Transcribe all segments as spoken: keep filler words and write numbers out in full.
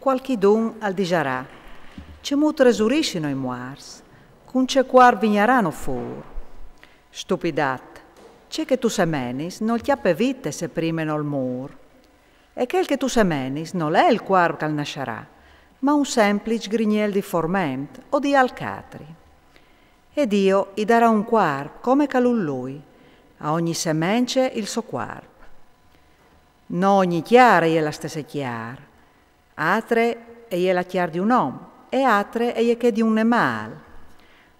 Cualchidun al disarà: "Cemût resurissino i muarts? Cun ce cuarp vignarano fûr?" Stupidat, ce che tu semenis nol cjape vite se prime nol mûr. E chel che tu semenis nol è il cuarp che al nasarà, ma un sempliç grignel di forment o di alc atri. E Dio i darà un cuarp come che al vûl lui, a ogni semence il so cuarp. No ogni cjâr e je la stesse cjâr, atre e je la cjâr di un om, e atre e je chê di un nemâl,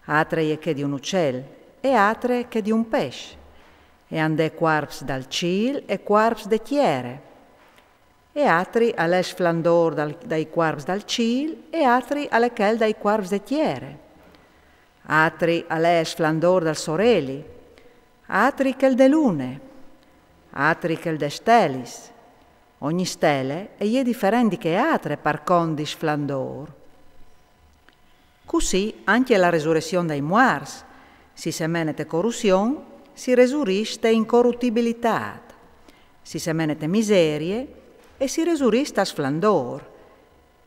atre e je chê di un ucel, e atre chê di un pes. E a 'nd è cuarps dal cîl e cuarps de tiere. E atri al è sflandôr dal, dai cuarps dal cîl, e atri al è chel dai cuarps de tiere. Atri al è sflandôr dal soreli, atri chel de lune, atri chel de stelis. Ogni stele e je diferent di chê atre par cont di sflandôr. Cussì ancje la resuression dai muarts: si semene te corussion, si resurìs te incorutibilitât. Si semene te miserie, e si resurìs tal sflandôr.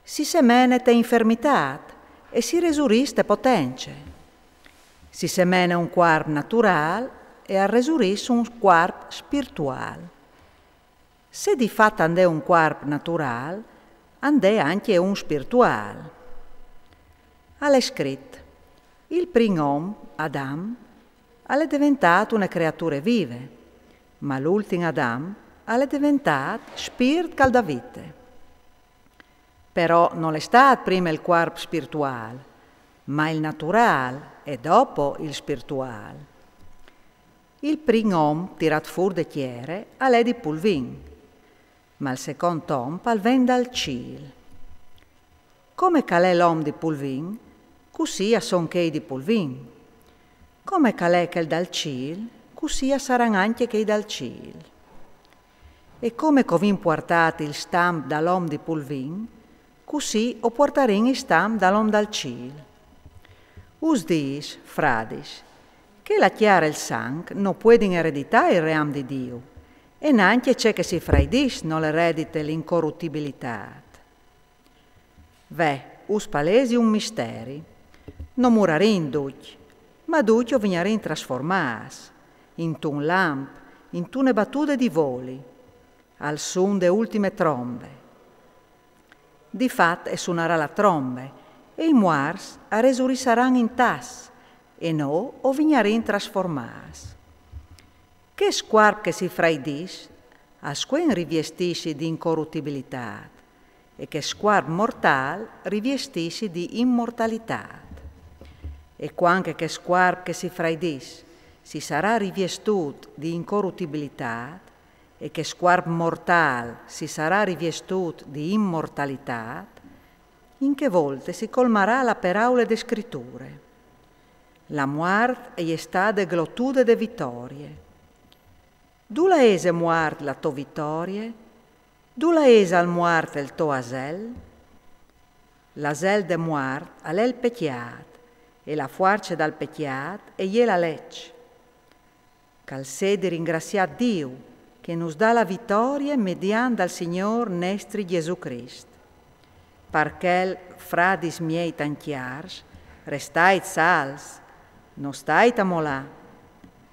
Si semene te infermitât, e si resurìs te potence. Si semene un cuarp naturâl, e al resurìs un cuarp spirtuâl. Se di fat a 'nd è un cuarp naturâl, a 'nd è ancje un spirtuâl. Al è scrit: "Il prin om, Adam, al è deventât une creature vive, ma l'ultin Adam al è deventât spirt che al dà vite." Però nol è stât prime il cuarp spirtuâl, ma il naturâl, e dopo il spirtuâl. Il prin om tirât fûr de tiere al è di pulvin, ma il secont om al ven dal cîl. Come che al è l'om di pulvin, cussì a son chei di pulvin. Come che al è chel dal cîl, cussì a saran ancje chei dal cîl. E come che o vin puartât il stamp dal om di pulvin, cussì o puartarìn il stamp dal om dal cîl. Us dîs, fradis, che la tiere e il sanc no puedin ereditâ il ream di Diu, e nancje ce che si fraidìs nol eredite l'incorutibilitât. Ve, us palesi un misteri. No murarìn ducj, ma ducj o vignarìn trasformâts, intun lamp, intune batude di voli, al sun de ultime trombe. Di fat e sunarà la trombe, e i muarts a resurissaran intats, e nô o vignarìn trasformâts. Chest cuarp che si fraidìs, al scuen riviestîsi di incorutibilitât, e chest cuarp mortâl riviestîsi di imortalitât. E cuant che chest cuarp che si fraidìs si sarà riviestût di incorutibilitât, e chest cuarp mortâl si sarà riviestût di imortalitât, in chê volte si colmarà la peraule de Scriture: "La muart e je stade glotude de vitorie." Dulà ese, muart, la tô vitorie? Dulà ese, muart, il to asel? L'asel de muart al è il pecjât, e la fuarce dal pecjât e je la leç. Che al sedi ringrassiât Diu, che nus dà la vitorie mediant dal Signôr nestri Jesù Crist. Par chel, fradis miei tant cjârs, restait salts, no stait a molâ.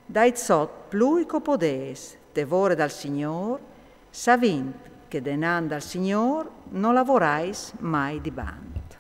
Dait sot plui che o podês, te vore dal Signôr, savint che denant dal Signôr no lavorais mai di bant.